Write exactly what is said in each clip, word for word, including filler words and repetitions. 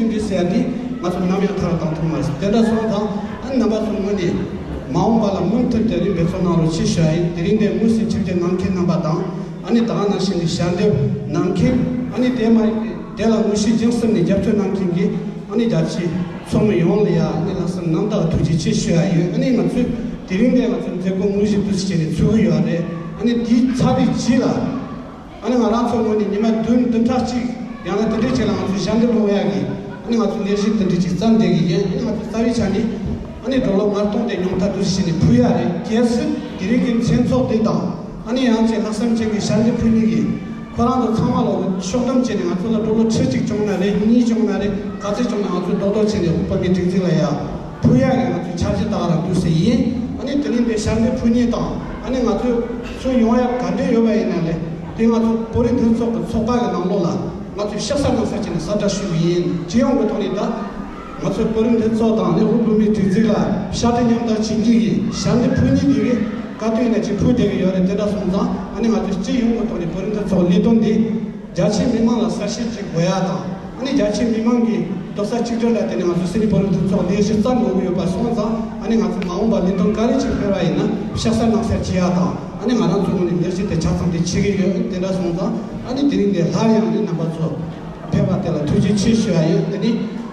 འདི་ཟེར་ཡ་འདི་ང་ཚོ་ནམ་ཡང་མཐར་བཏང་ཐུབ་མ་རེད། དེ་འདྲ་སོང་ཙང་ཨ་ནི་རྣམ་པ་ཚོ་ངོས་ནས་མ་འོངས་པ་ལ་མུ་མཐུད་དེ་རིང་འབད་བརྩོན་གནང་རོགས་ཞེས་ཞུ་ཡ་ཡིན། དེ་རིང་འདིར་དངོས་སུ་ཆིབས་བསྒྱུར་གནང་མཁན་རྣམ་པ་དང་ཨ་ནི་ད་ག་ནང་བཞིན་གྱི་ཞལ་འདེབས་གནང་མཁན། ཨ་ནི་དེ་མ་ཡིན་པའི་དེ་ལ་དངོས་གཞི་རྒྱང་གསུམ་ནས་རྒྱབ་སྐྱོར་གནང་མཁན་གྱི་ཨ་ནི་རྒྱ་ཆེའི་ཚོགས་མི་ཡོངས་ལ་ཡ་ཨ་ནི་ལྷག་བསམ་རྣམ་དག་ཐུགས་རྗེ་ཆེ་ཞུ་ཡ་ཡིན། ཨ་ནི་ང་ཚོས་དེ་རིང་འདིར་ང་ཚོ་མཛད་སྒོ་དངོས་གཞི་དུས་ཚོད་བྱས་ནས་ཚུགས་ཀྱི་ཡོད་རེད། ཨ་ནི་དེའི་ཚར་བའི་རྗེས་ལ། ཨ་ནི་ང་རང་ཚོ་ངོས་ནས་ཉི་མ་བདུན་བདུན་ཕྲག་གཅིག་ཡང་ན་དེ་འདྲའི་ཆེད་ལ་ང་ཚོ་ཞལ་འདེབས་སློང་ཡག་གི་ཨ་ནི་ང་ཚོ་ལས་གཞི་དེ་འདྲ་ཅིག་བརྩམས་བསྡད་ཀྱི་ཡིན། ཨ་ནི་ང་ཚོ་རྩ་བའི་ཆ་ནས་ཨ་ནི་ཌོ་ལར་ལྔ་སྟོང་དེ་ཉུང་མཐའ་འདུག་སེ་བྱས་ནས་ཕུལ་ཡག་རེད། གལ་སྲིད་དེ་རིང་གི་མཚན་ཚོགས་དེ་དང་ཨ་ནི་ཡང་ཅིག་ལྷག་བསམ་ཅན་གྱི་ཞལ་འདེབས་ཕུལ་མཁན་གྱི་ཁོ་རང་ཚོ་ཚང་མ་ལ་ཕྱོགས་བསྡོམས་བྱས་ནས་ང་ཚོ་ལ་ཌོ་ལར་ཁྲི་གཅིག་བྱུང་ན་རེད། གཉིས་བྱུང་ན་རེད། ག་ཚོད་བྱུང་ན་ང་ཚོས་རྡོག་རྡོག་བྱས་ནས་དབུས་བོད་མིའི་སྒྲིག་འཛུགས་ལ་ཡ་ཕུལ་ཡག་གི་ང་ཚོའི་འཆར་གཞི་ད་ག་རང་འདུག་སེ་ཡིན། ཨ་ནི་དེ་རིང་འདིར་ཞལ་འདེབས་ཕུལ་མཁན་དང་ཨ་ནི་ང་ཚོས་ཚུར་ཡོང་ཡག་ག་འདྲ་ཡོད་པ་ཡིན་ན་ལས། དེ་ང་ཚོ་བོད་རིགས་མཐུན་ཚོགས་ཀྱི་ཚོགས་པ་གི་ནང་ལོགས་ལ་ང་ཚོས་ཤ་ཚ་སྣང་ཚ་བྱས་ནས་གསལ་བསྒྲགས་ཞུ་གི་ཡིན། སྤྱི་ཡོངས་ཀྱི་ཐོག་ནས་ད་ང་ཚོའི་བོད་རིགས་མཐུན་ཚོགས་དང་ནི་དབུས་བོད་མིའི་སྒྲིག་འཛུགས་ལ་ཕྱག་སྦྲེལ་མཉམ་དུ་བྱེད་མཁན་གྱི་ཞལ་འདེབས་ཕུལ་མཁན་དེ་གས་ག་དུས་ཡིན་ན་ཅིག་ཕུལ་བསྡད་ཀྱི་ཡོད་རེད། དེ་འདྲ་སོང་ཙང་ཨ་ནི་ང་ཚོས་སྤྱི་ཡོངས་ཀྱི་ཐོག་ནས་བོད་རིགས་མཐུན་ཚོགས་ལས་དོན་འདི་རྒྱ་ཆེའི་མི་མང་ལ་གསལ་བཤད་ཅིག་དགོས་ཡག་དང་། ཨ་ནི་རྒྱ་ཆེའི་མི་མང་གིས་རྡོག་རྩ་གཅིག་སྒྲིལ་ལ་བརྟེན་ནས་ང་ཚོ་སིཌ་ནི་བོད་རིགས་མཐུན་ཚོགས་ལས་གཞི་བརྩམས་དགོས་ཀྱི་ཡོད་པ་སོང་ཙང་། ཨ་ནི་ང་ཚོ་མ་འོངས་པ་ལས་དོན་ག་རེ་ཅིག་སྤེལ་བ་ཡིན་ན་ཤ་ཚ་སྣང་ཚ་བྱེད་ཡག་དང་། ཨ་ནི་ང་རང་ཚོའི་ངོས་ནས་ལས་གཞི་དེ་ཆ་ཚང་དེ་བྱེད་ཀྱི་ཡོད། དེ་འདྲ་སོང་ཙང་ཨ་ནི་དེ་རིང་འདིར་སླར་ཡང་ནི་རྣམ་པ་ཚོ་ཕེབས་པ་དེ་ལ་ཐུགས་རྗེ་ཆེ་ཞུ་ཡ་ཡིན། དེ་ནི་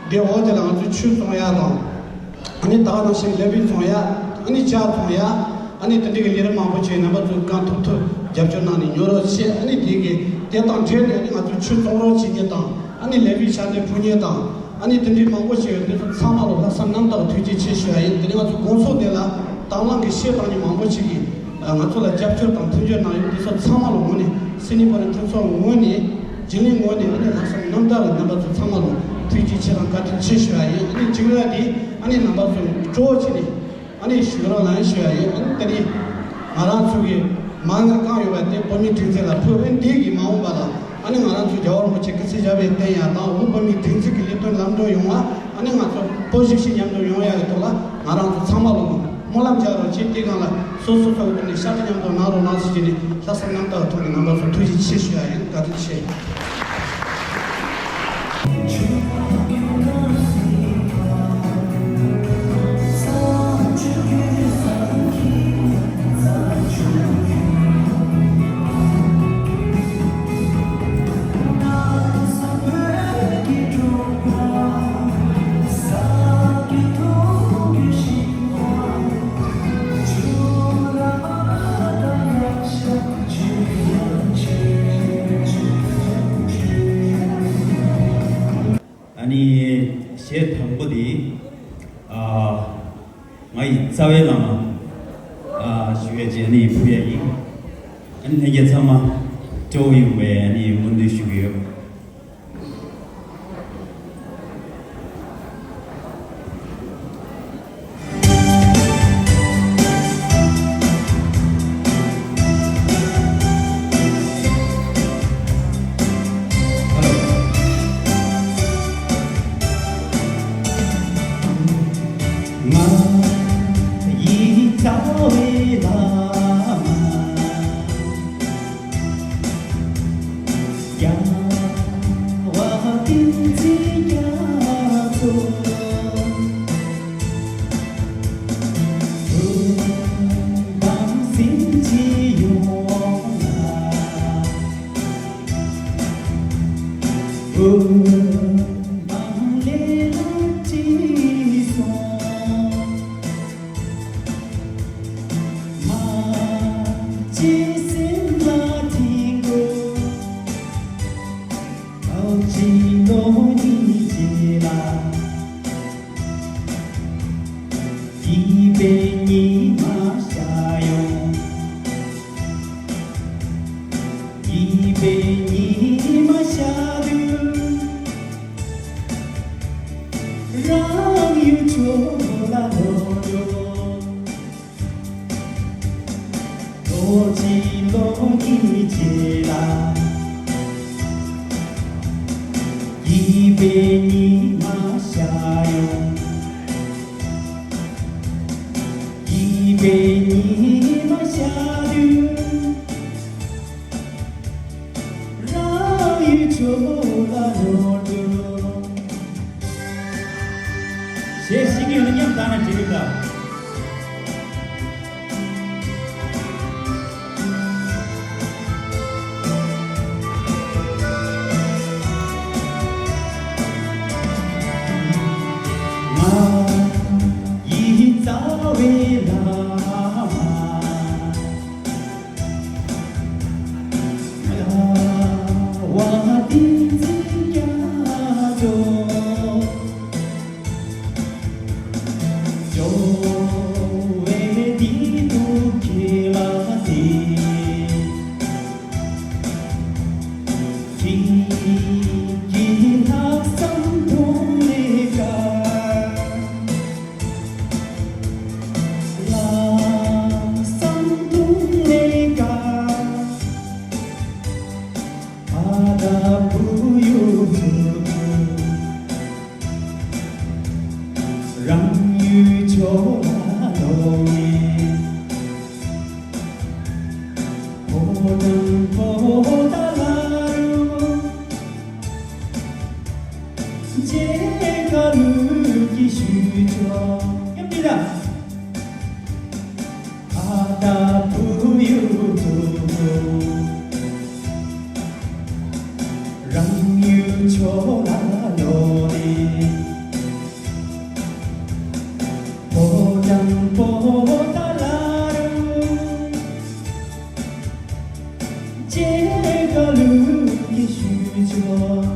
འདིའི་འོག་དེ་ལ་ང་ཚོས་ཆུ་བཙོང་ཡག་དང་། ཨ་ནི་ད་ག་ནང་བཞིན་ལས་བྱེད་བཙོང་ཡག་ཨ་ནི་ཇ་བཙོང་ཡག་ཨ་ནི་དེ་འདྲའི་གི་ལས་རིམ་མང་པོ་ཅིག་རྣམ་པ་ཚོས་གང་ཐུབ་ཐུབ་རྒྱབ་སྐྱོར་གནང་ནས་ཉོ་རོགས་བྱེད། ཨ་ནི་དེ་གི་དེ་དང་འབྲེལ་ནས་ཨ་ནི་ང་ཚོས་ཆུ་བཙོང་རོགས་བྱེད་མཁན་དང་། ཨ་ནི་ལས་བྱེད་ཆ་འདི་ཕུལ་མཁན་དང་། ཨ་ནི་དེ་འདྲའི་མང་པོ་ཞིག་ཡོད། འདི་ཚོ་ཚང་མ་ལ་ལྷག་བསམ་རྣམ་དག་ཐུགས་རྗེ་ཆེ་ཞུ་ཡ་ཡིན། དེ་ནས་ང་ཚོ་དགོང་ཚོགས་དེ་ལ་དང་བླངས་ཀྱི་བཤད་སྟངས་ཀྱི་མང་པོ་ཞིག་གིས་ང་ཚོ་ལ་རྒྱབ་སྐྱོར་དང་མཐུན་འགྱུར་གནང་ཡོད། འདི་ཚོ་ཚང་མ་ལ་ངོས་ནས་སིཌ་ནི་བོད་རིགས་མཐུན་ཚོགས་ངོས་ནས་རྒྱུན་ལས་ངོས་ནས་ཨ་ནི་ལྷག་བསམ་རྣམ་དག་གི་རྣམ་པ་ཚོ་ཚང་མ་ལ་ཐུགས་རྗེ་ཆེ་དང་བཀའ་དྲིན་ཆེ་ཞུ་ཡ་ཡིན། ཨ་ནི་འཇིགས་ར་འདི་ཨ་ནི་རྣམ་པ་ཚོ་སྤྲོ་བོ་བྱས་ནས། ཨ་ནི་ཞུ་རོགས་གནང་ཞུ་ཡ་ཡིན། ཨ་ནི་དེ་ནི་ང་རང་ཚོ་གི་མ་དངུལ་གང་ཡོད་པ་དེ་བོད་མིའི་སྒྲིག་འཛུགས་ལ་ཕུལ། ཨ་ནི་འདི་གི་མ་འོངས་པ་ལ་ཨ་ནི་ང་རང་ཚོ་རྒྱལ་བ་རིན་པོ་ཆེ་སྐུ་ཚེ་ཞབས་པད་བརྟན་ཡ་དང་། དབུས་བོད་མིའི་སྒྲིག་འཛུགས་ཀྱི་ལས་དོན་ལམ་འགྲོ་ཡོང་བ། ཨ་ནི་ང་ཚོ་བོད་གཞིས་བྱེས་མཉམ་འགྲོ་ཡོང་ཡ་གི་ཐོག་ལ་ང་རང་ཚོ་ཚང་མ་ལ་སྨོན་ལམ་རྒྱག་རོགས་བྱེད། དེ་སྒང་ལ་སོ་སོ་སོ་གི་ཐོག་ནས་ཤ་ཚ་མཉམ་དུ་གནང་རོགས་གནང་ཟེར་གྱི་ནི་ལྷག་བསམ་རྣམ་དག་གི་ཐོག་ནས་རྣམ་པ་ཚོ་ཐུགས་རྗེ་ཆེ་ཞུ་ཡ་ཡིན། བཀའ་དྲིན་ཆེ། ཨ་ནི་གཞས་དང་པོ་དེ་ཨ་ང་ཡི་རྩ་བའི་བླ་མ་ཨ་ཞུ་ཡ་བྱས་ནས་ཕུལ་ཡ་ཡིན། ཨ་ནི་ལྷན་རྒྱས་ཚང་མ་སྤྲོ་བོ་ཡོང་བའི་ཨ་ནི་སྨོན་འདུན་ཞུ་གི་ཡོད། ང་ཡི་རྩ་བའི་བླ་མ། རྒྱལ་བ་བསྟན་འཛིན་རྒྱ་མཚོ། བོད་འབངས་སེམས་ཅན་ཡོངས་ལ། བོད་འབངས་ལས་ལ་བྲེལ་སོང་། མ་བརྗེད་སེམས་ལ་འཐེན་དགོས། ལོ་གཅིག་ལོ་གཉིས་རྗེས་ལ། སྐྱིད་པའི་ཉི་མ་ཤར་ཡོང་། སྐྱིད་པའི་ཉི་མ་ཤར་དུས། རང་ཡུལ་ཕྱོགས་ལ་ལོག་འགྲོ། ལོ་གཅིག་ལོ་གཉིས་རྗེས་ལ། སྐྱིད་པའི་ཉི་མ་ཤར་ཡོང་། སྐྱིད་པའི་ཉི་མ་ཤར་དུས། རང་ཡུལ་ཕྱོགས་ལ་ལོག་འགྲོ། གཞས་ཤེས་ཀྱི་ཡོད་ན་མཉམ་བཏང་ན་འགྲིག་གི་འདུག་ང་ཡི་རྩ་བའི་བླ་མ། ལྷ་བ་བསྟན་འཛིན་རྒྱ་མཚོ། འགྲོ་བའི་མདུན་དུ་ཁྱེད་ལ་གཟིགས། ཁྱེད་ཀྱི་ལྷག་བསམ་མཐོང་ལེ་དཀར། ལྷག་བསམ་མཐོང་ལེ་དཀར། ཨ་ད་བུ་ཡུག་ཚུགས། རང་ཡུལ་ཕྱོགས་ལ་ལོག་ནས། ཕོ་བྲང་པོ་ཏ་ལ་རུ། མཇལ་ཁ་ལུག་གིས་ཞུ་ཆོག་མཉམ་འདི་ལ། ཨ་ད་བུ་ཡུག་ཚུགས། རང་ཡུལ་ཕྱོགས་ལ་ལོག་ནས། ཕོ་བྲང་པོ་ཏ་ལ་རུ། མཇལ་ཁ་ལུག་གིས་ཞུ་ཆོག་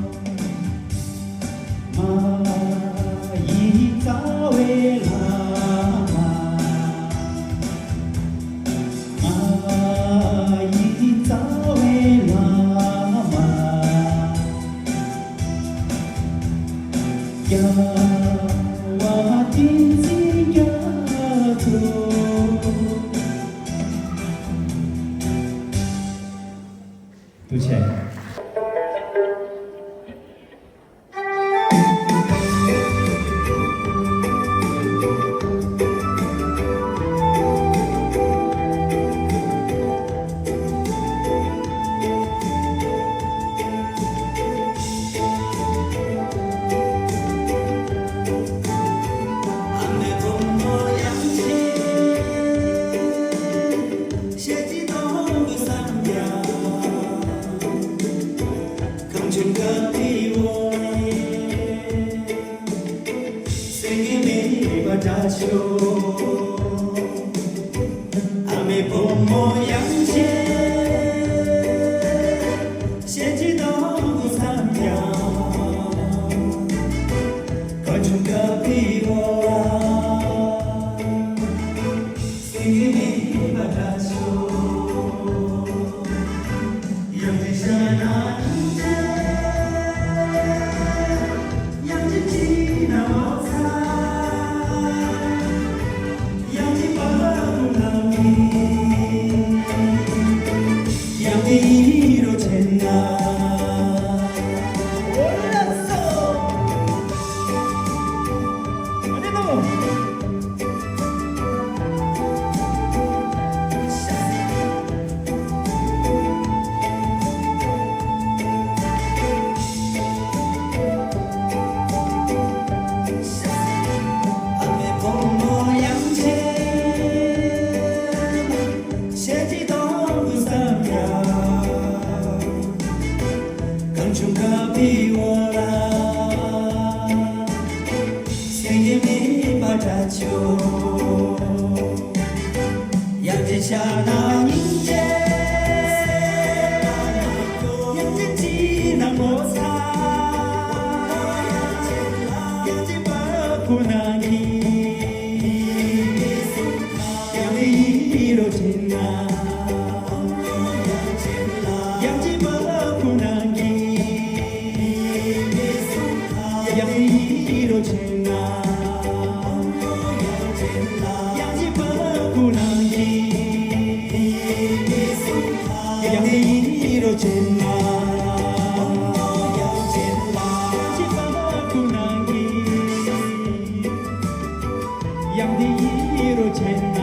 ང་ཡི་རྩ་བའི་བླ་མ། ང་ཡི་རྩ་བའི་བླ་མ། རྒྱལ་བ་བསྟན་འཛིན་རྒྱ་མཚོ། ཐུགས་རྗེ་ཆེ། གངས་ལྗོངས་ཀ་པི་ཝ་ལ། སེང་གེ་མེད་པ་འདྲ་ཤོག་ཨ་མའི་བུ་མོ་དབྱངས་ཅན། བཤད་ཀྱི་དང་པོ་བསམ་ཀྱང་། གངས་ལྗོངས་ཀ་པི་ཝ་ལ། སེང་གེ་མེད་པ་འདྲ་ཤོག་དབྱངས་ཅན་ཤར་ན་སྙིང་རྗེ། དབྱངས་ཅན་སྐྱིད་ན་ངོ་མཚར། དབྱངས་ཅན་བ་ཀུན་ལ་ངེས། དབྱངས་ཅན་ཡིད་རོ་ཆེན་ན། གངས་ལྗོངས་ཀ་པི་ཝ་ལ། སེང་གེ་མེད་པ་འདྲ་ཆོག་དབྱངས་ཅན་ཤར་ན་སྙིང་རྗེ། དབྱངས་ཅན་སྐྱིད་ན་ངོ་མཚར། དབྱངས་ཅན་བ་ཀུན་ན་ངེས། དབྱངས་ཅན་ཡིད་རོ་ཆེན་ན། དབྱངས་ཅན་བ་ཀུན་ན་ངེས། དབྱངས་ཅན་ཡིད་རོ་ཆེན་ན། དབྱངས་ཅན་བ་ཀུན་ན་ངེས། དབྱངས་ཅན་ཡིད་རོ་ཆེན་ན། དབྱངས་ཅན་བ་ཀུན་ན་ངེས། དབྱངས་ཅན་ཡིད་རོ་ཆེན་ན།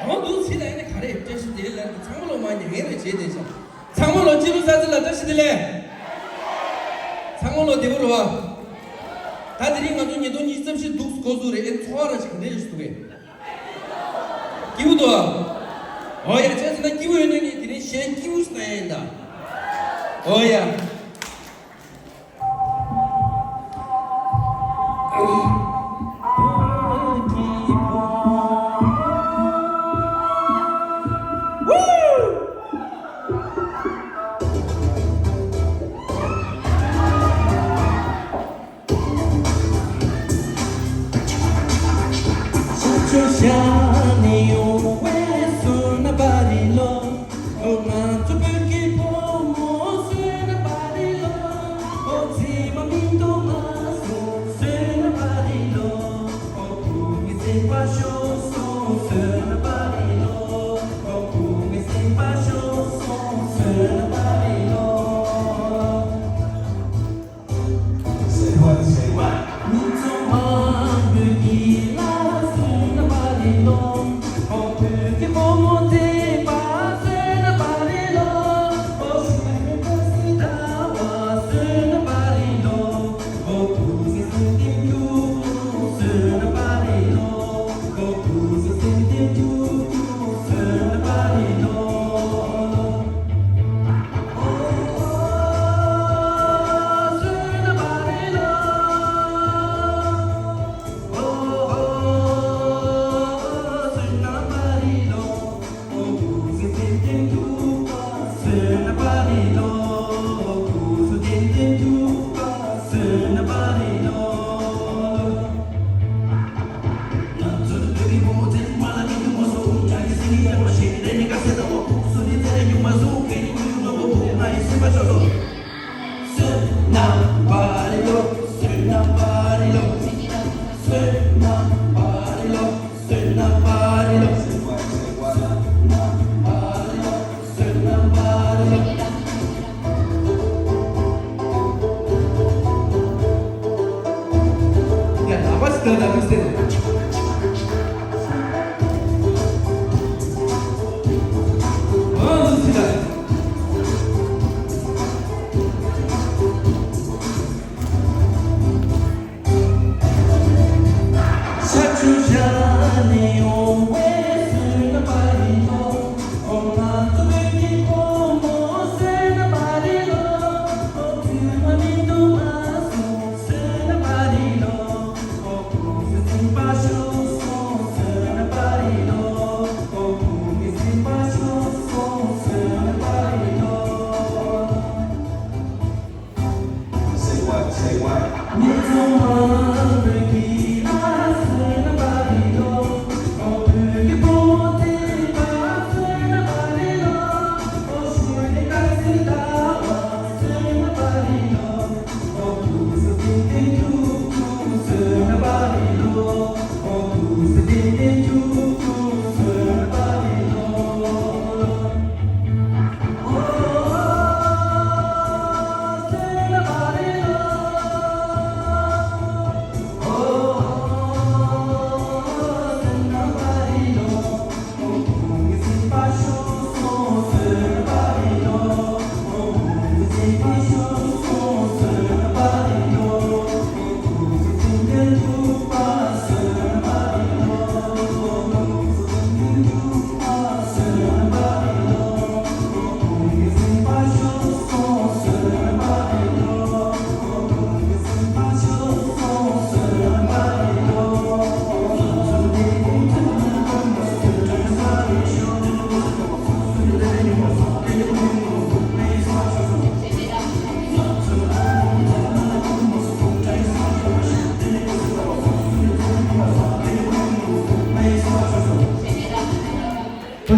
གང་འདུག་ཚེ་ལ་ནི་ག་རེ་བཀྲ་ཤིས་བདེ་ལེགས་ཚང་མ་ལོ་མ་ཉེ་ངན་རེ་བྱེད་དེ་ཤག་ཚང་མ་ལོ་སྤྱི་ལོ་གསར་ཚེས་ལ་བཀྲ་ཤིས་བདེ་ལེགས། ཚང་མ་ལོ་བདེ་པོ་རེད་བ། ད་དེ་རིང་ང་ཚོ་ཉིས་སྟོང་ཉི་ཤུ་རྩ་བཞི་འདུག་འགོ་བཙུགས་རེད། ཨེ་ཚོར་བ་རང་ཞིག་འདྲ་ཞིག་འདུག་གས། སྐྱིད་པོ་འདུག་ཨ། ཨོ་ཡ། བྱས་ཙང་ན་སྐྱིད་པོ་ཡོད་ན་ནི་དེ་རིང་གཞས་སྐྱིད་པོ་ཞིག་བཏང་ཡ་ཡིན་ད། ཨོ་ཡ།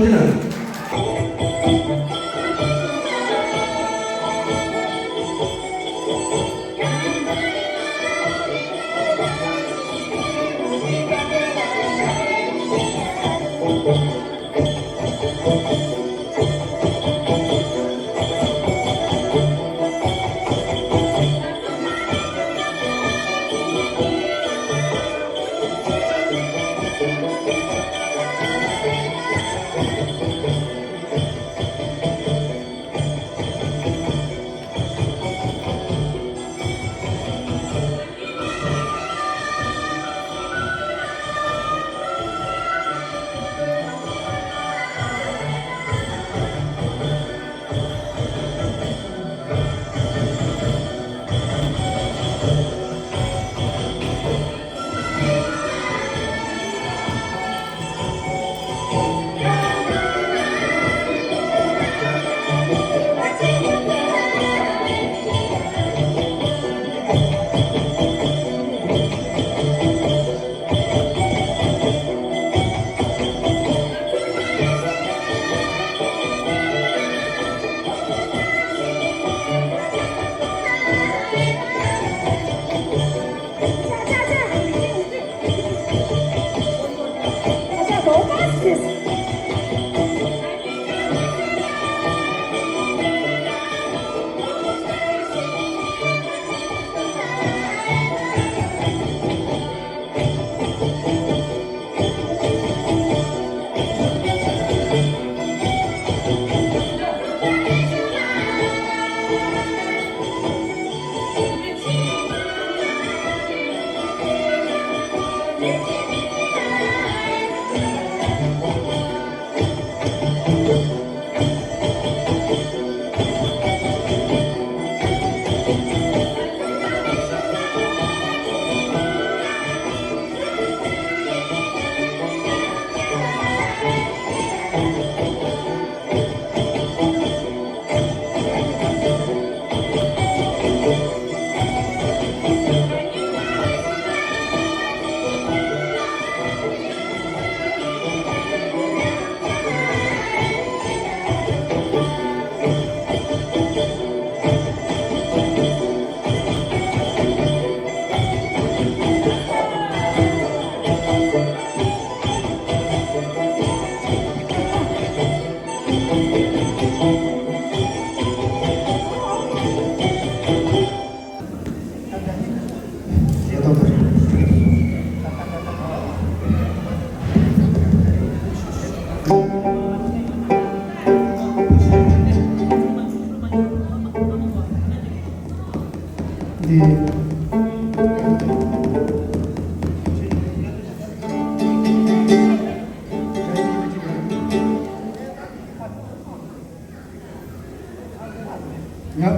ང་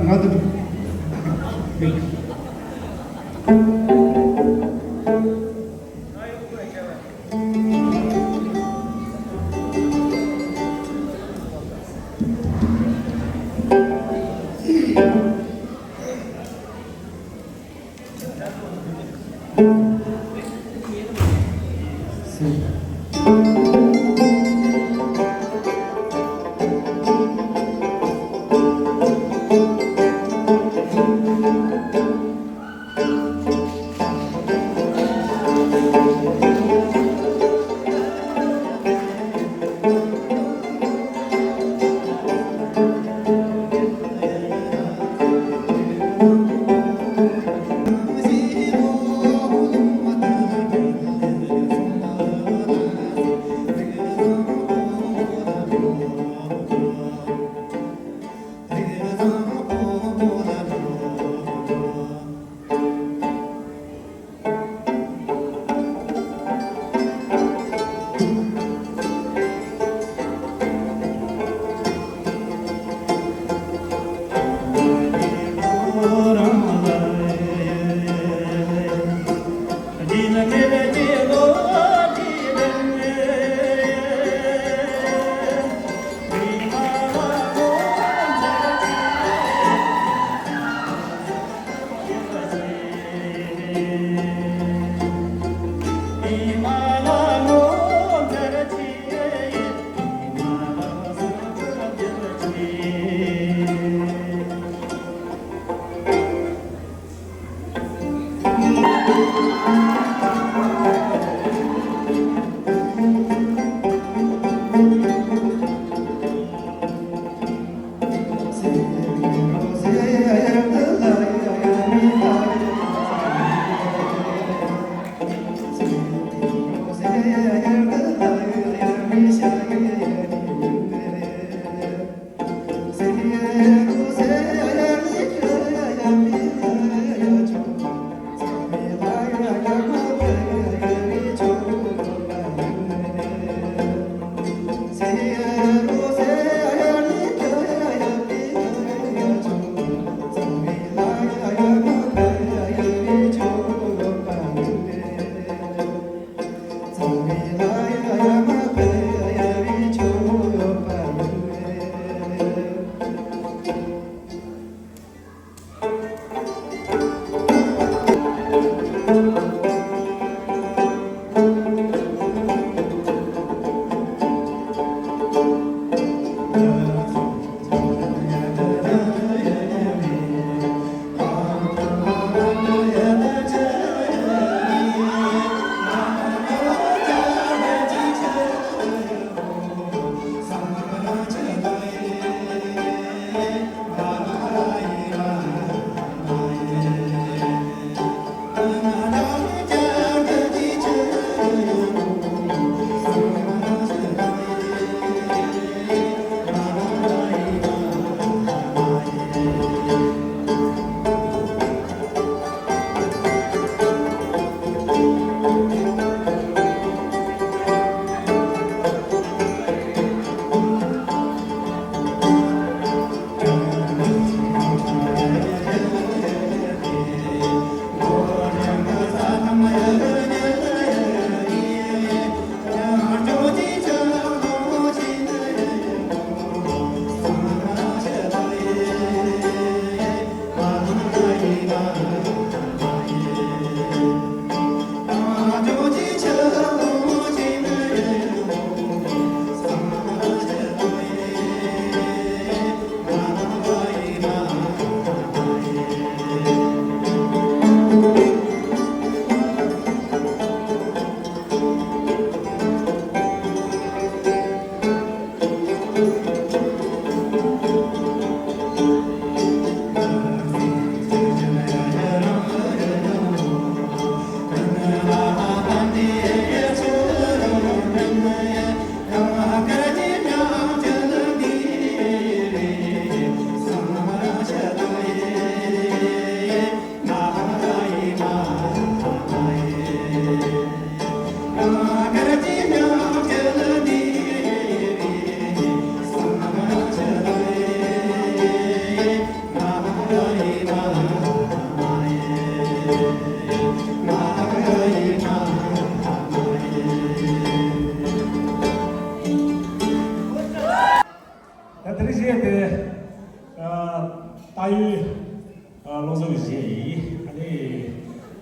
ང་དང་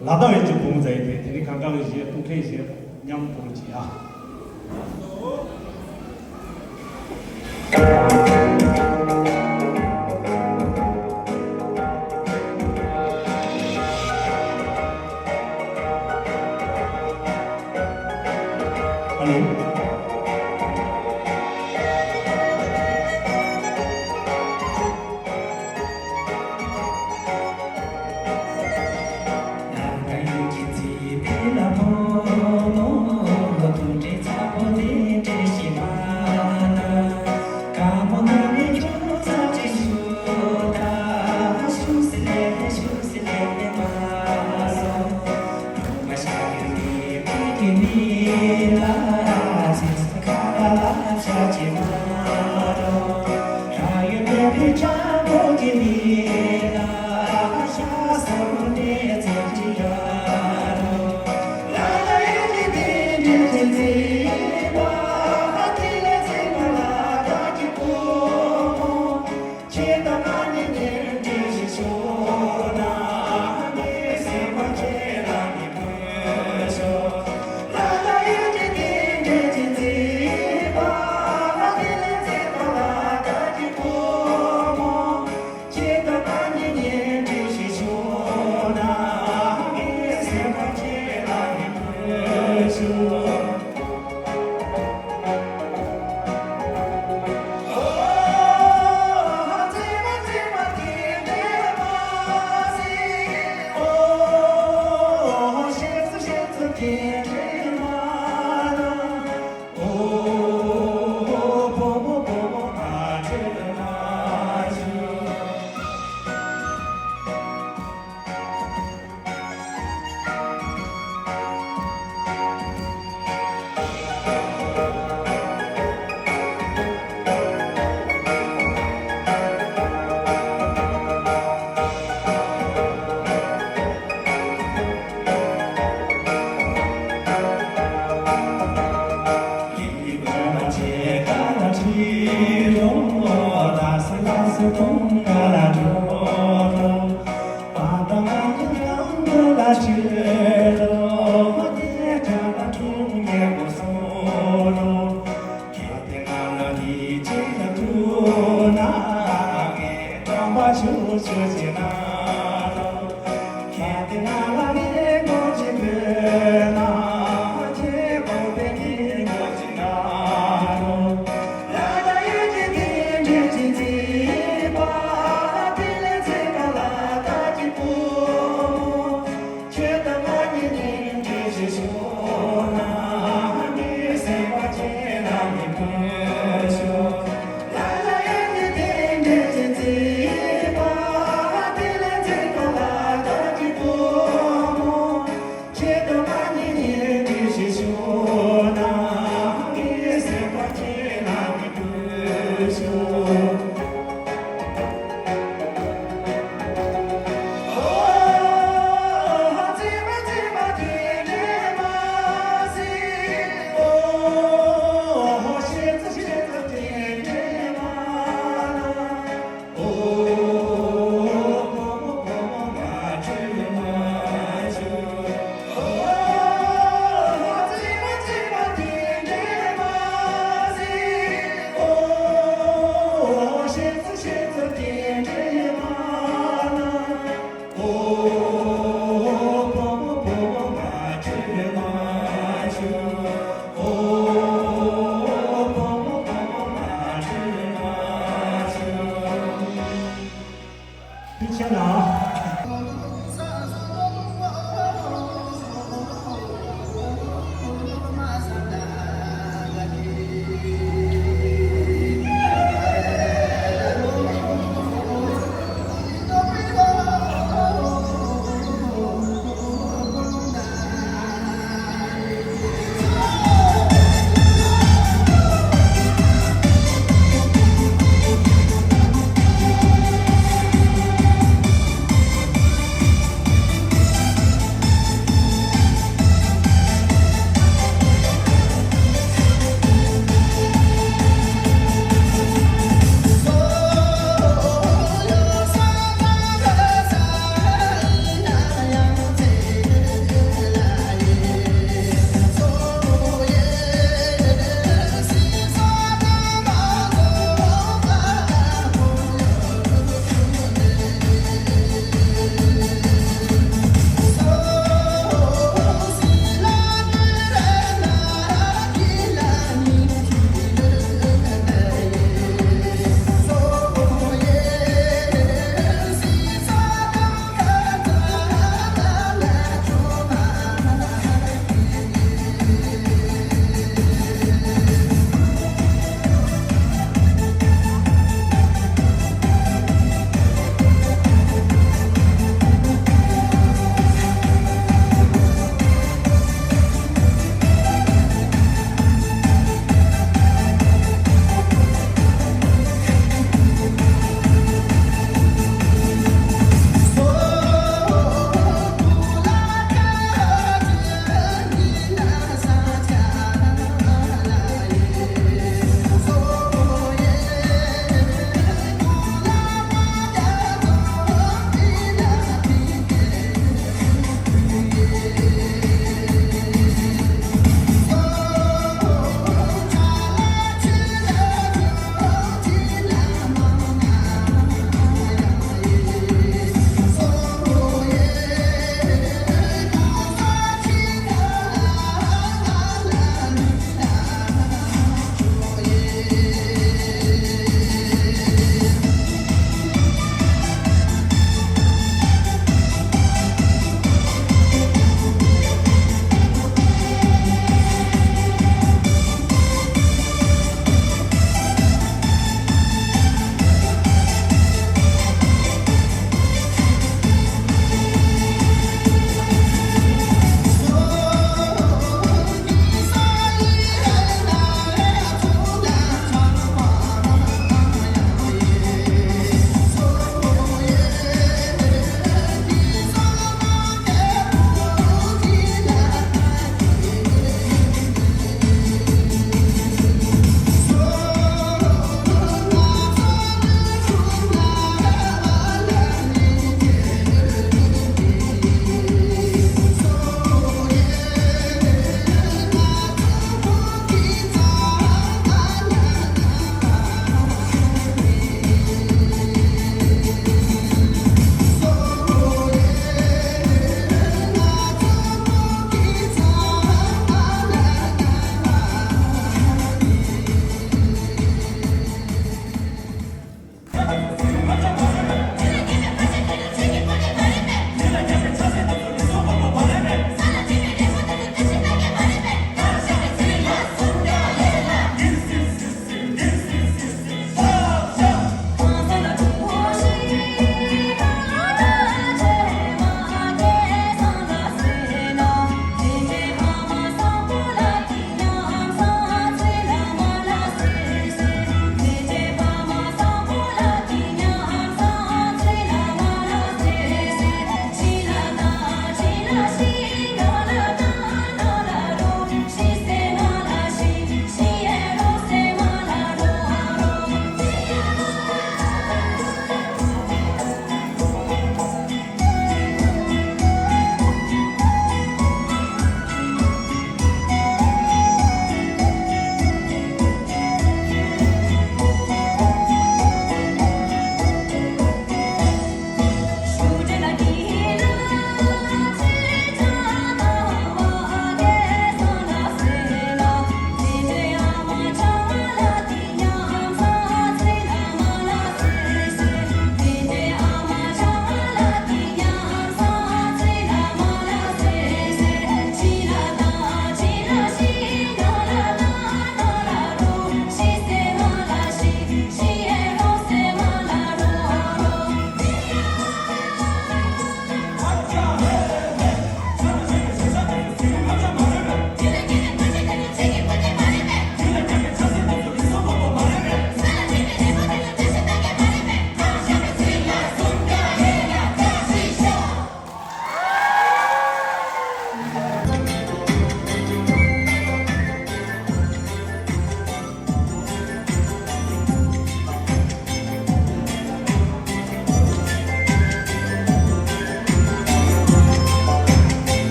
ལ་དྭགས་ཡུལ་གྱི་བུ་མོ་མཛད་ཡོད་པས། དེ་ནི་གང་ག་གི་གཞས་སྟོང་ཕྲད་གཞས་མཉམ་པོ་བྱེད་ཨ། ཨ་ལོ།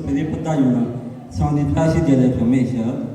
བོད་རིགས་སྤུན་ཟླ་ཡོངས་ལ་འཚམས་འདྲི་བཀྲ་ཤིས་བདེ་ལེགས་གྲངས་མེད་ཞུ།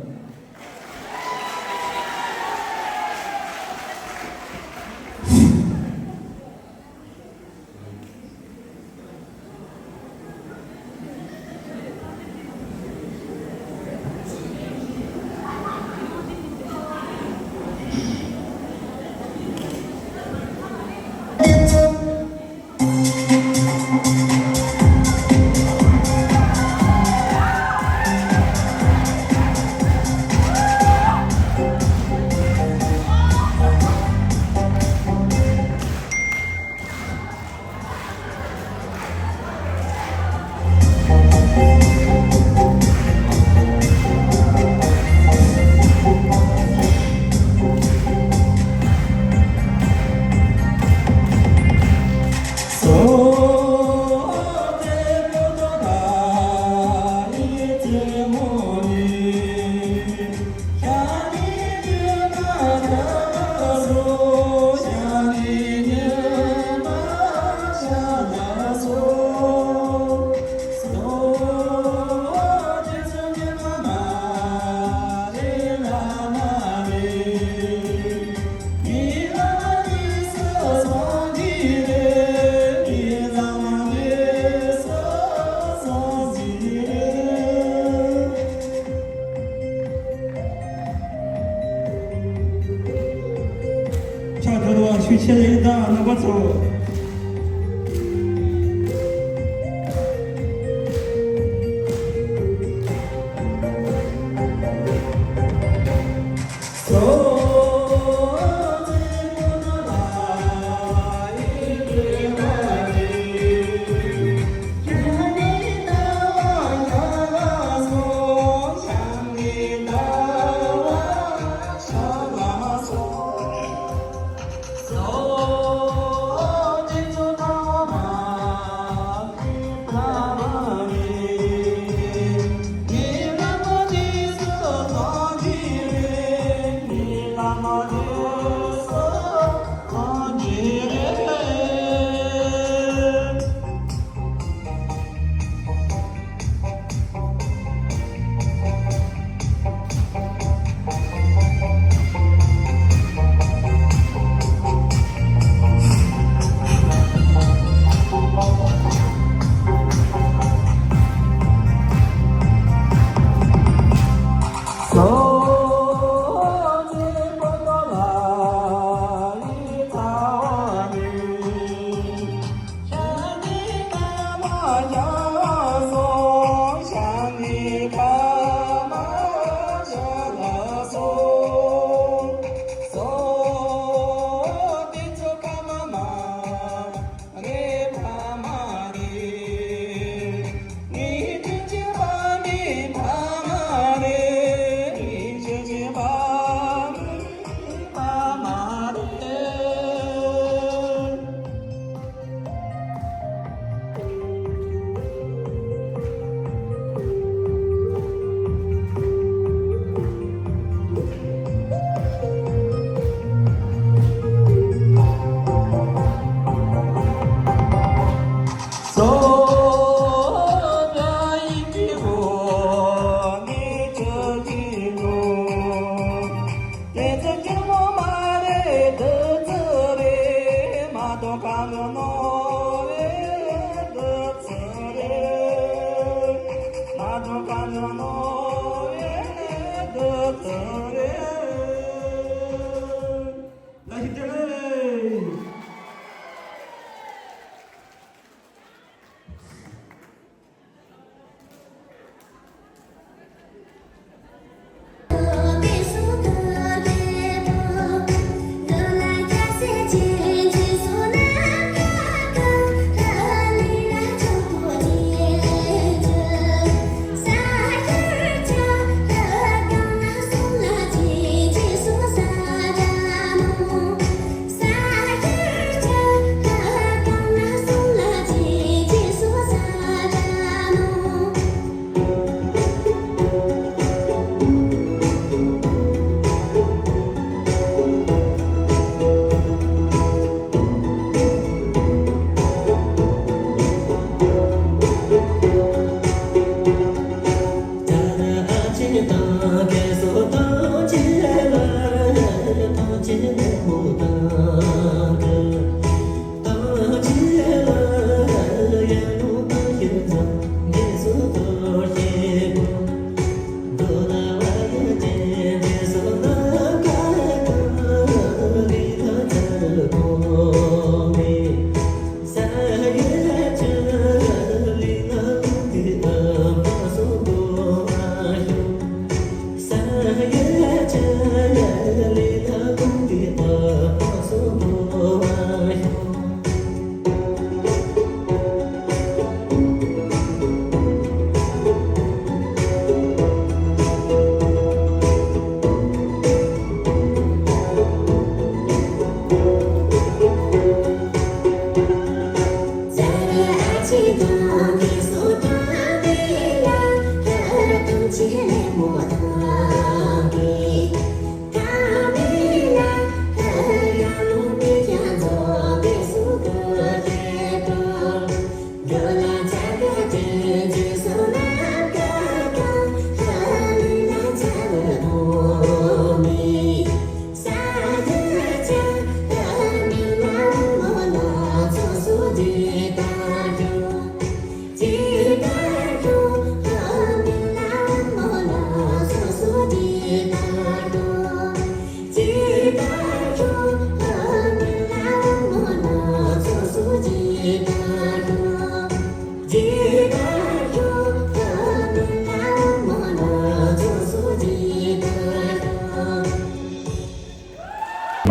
ཕྱག་དར་བ་ཞུ་ཆེད་ལས་དང་རྣམ་པ་ཚོ།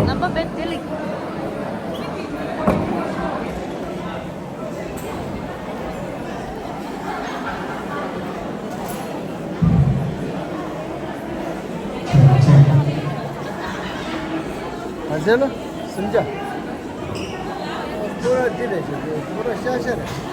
རྣམ་པ་བེད་དེ་ལིག་ཨ་ཟེར་ལ་སུམ་བརྒྱ། ཁོ་ར་འདི་ལས་བྱེད་དགོས། ཁོ་ར་ཤ་ཤ་རེད།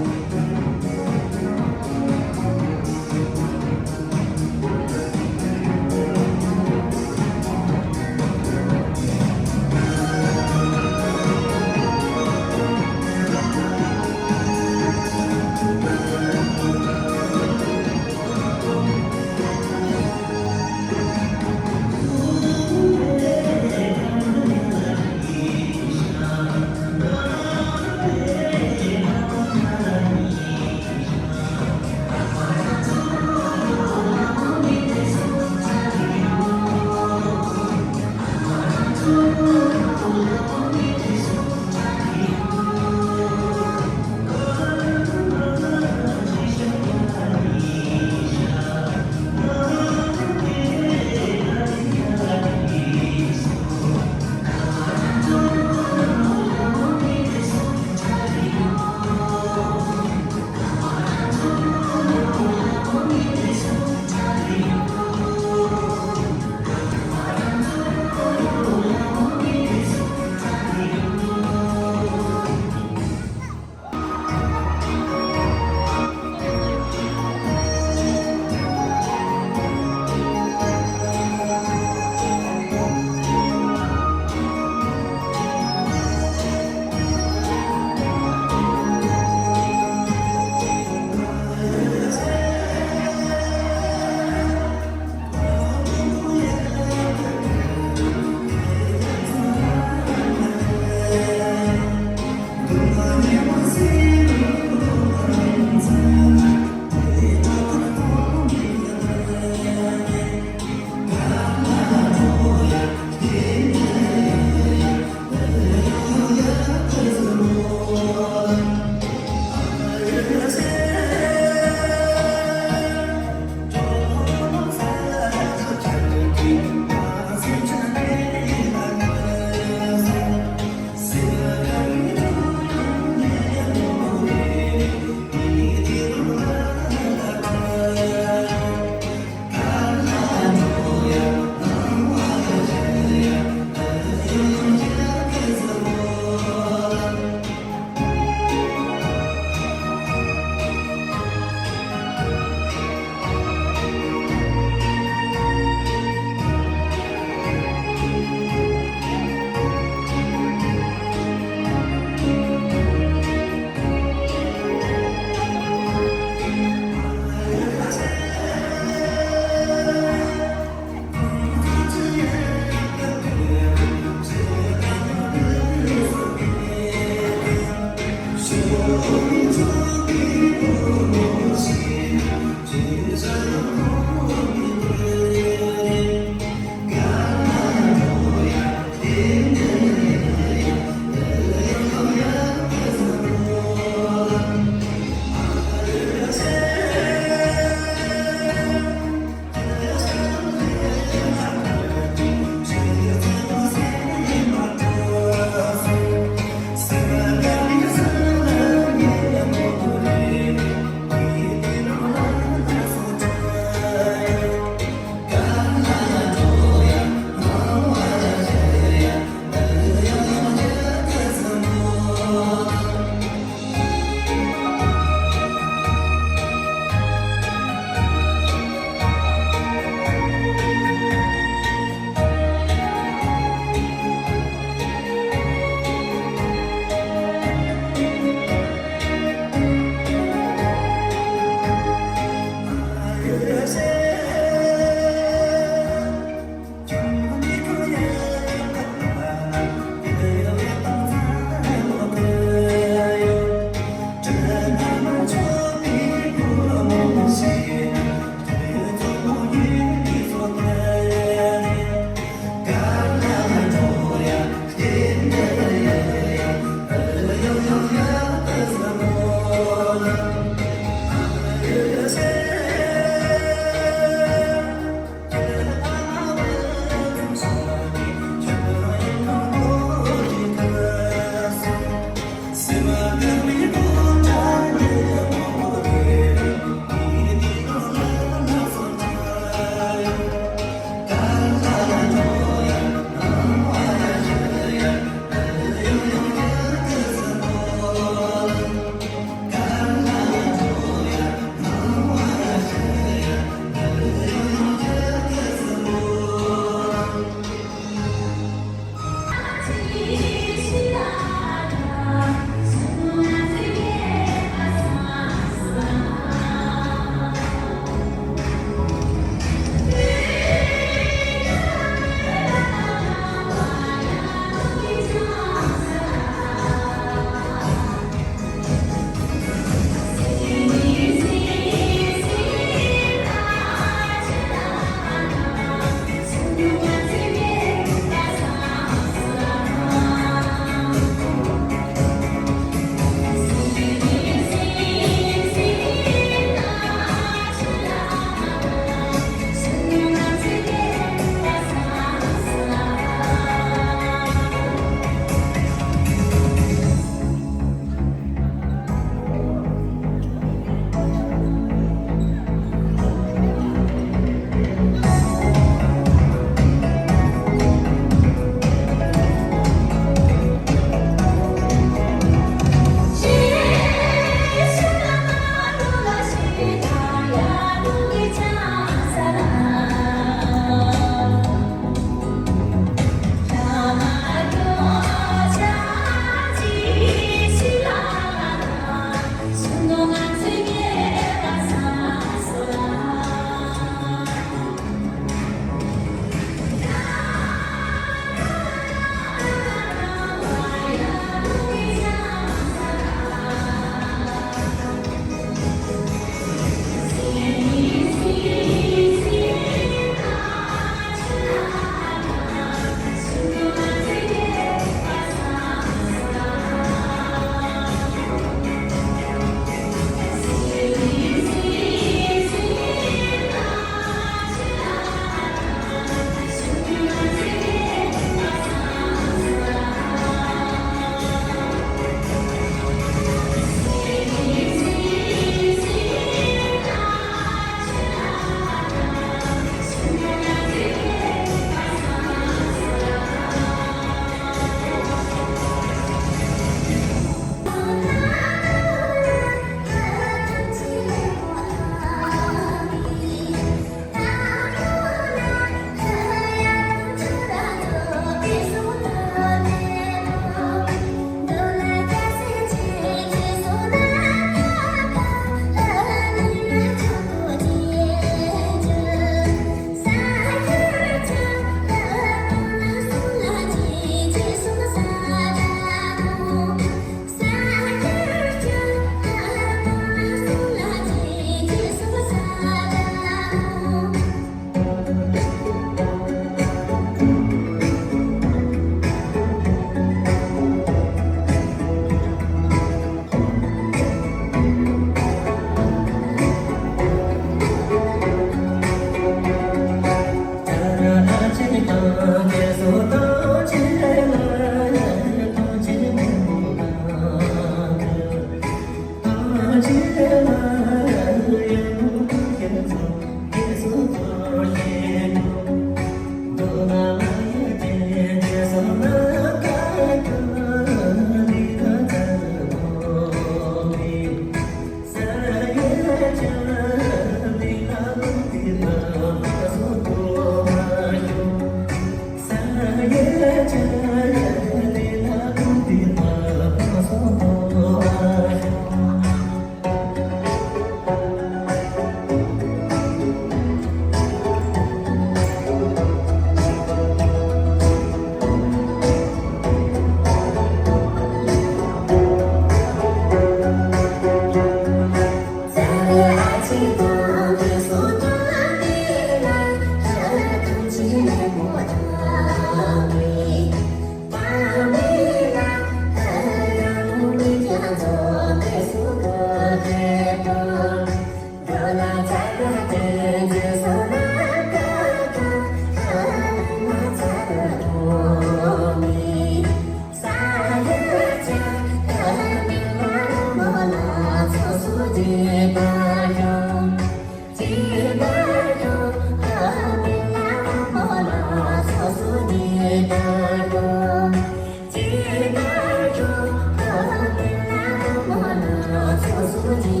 ད་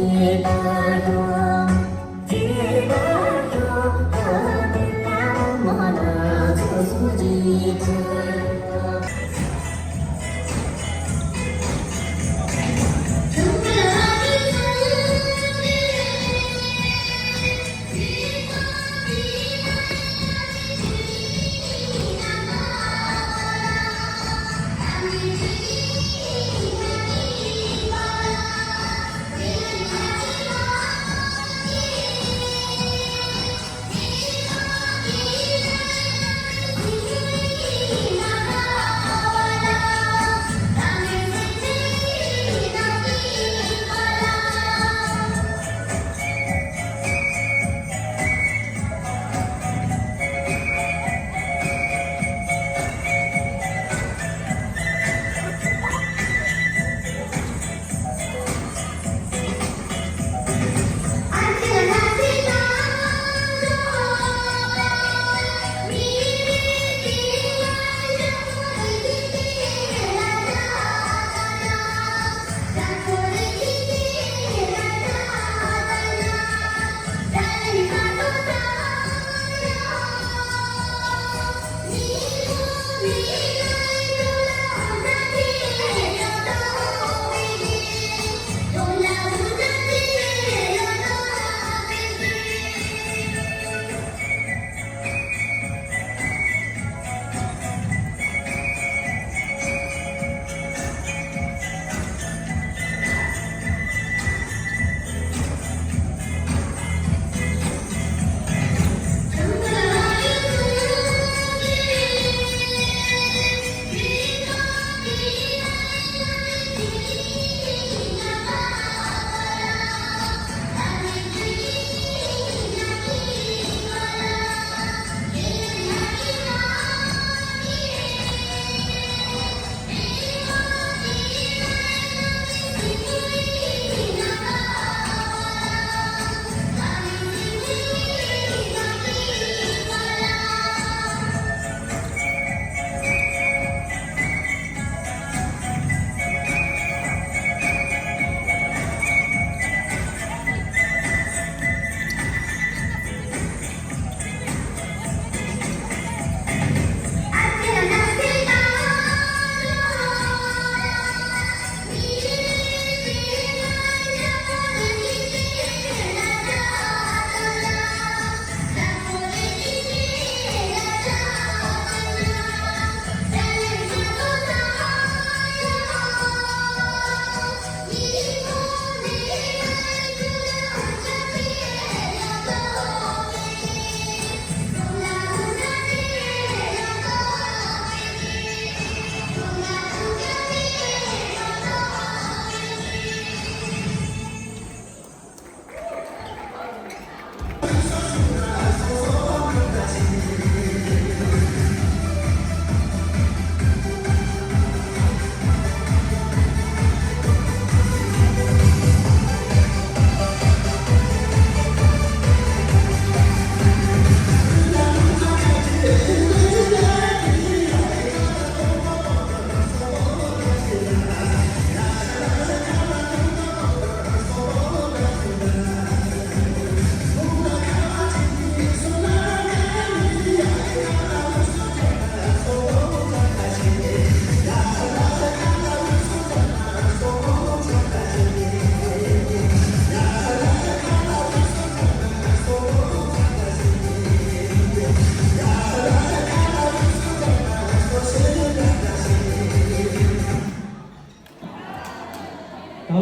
ལ།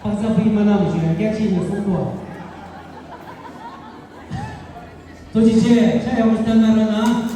ཕག་ཚ་ཕི་མ་ནམ་ཞིག་ཡང་སྐད་ཆ་ནས་གསུང་གོ། ཐུགས་རྗེ་ཆེ། ཆ་ཡག་པོ་བསྟན་གནང་རོགས་གནང་།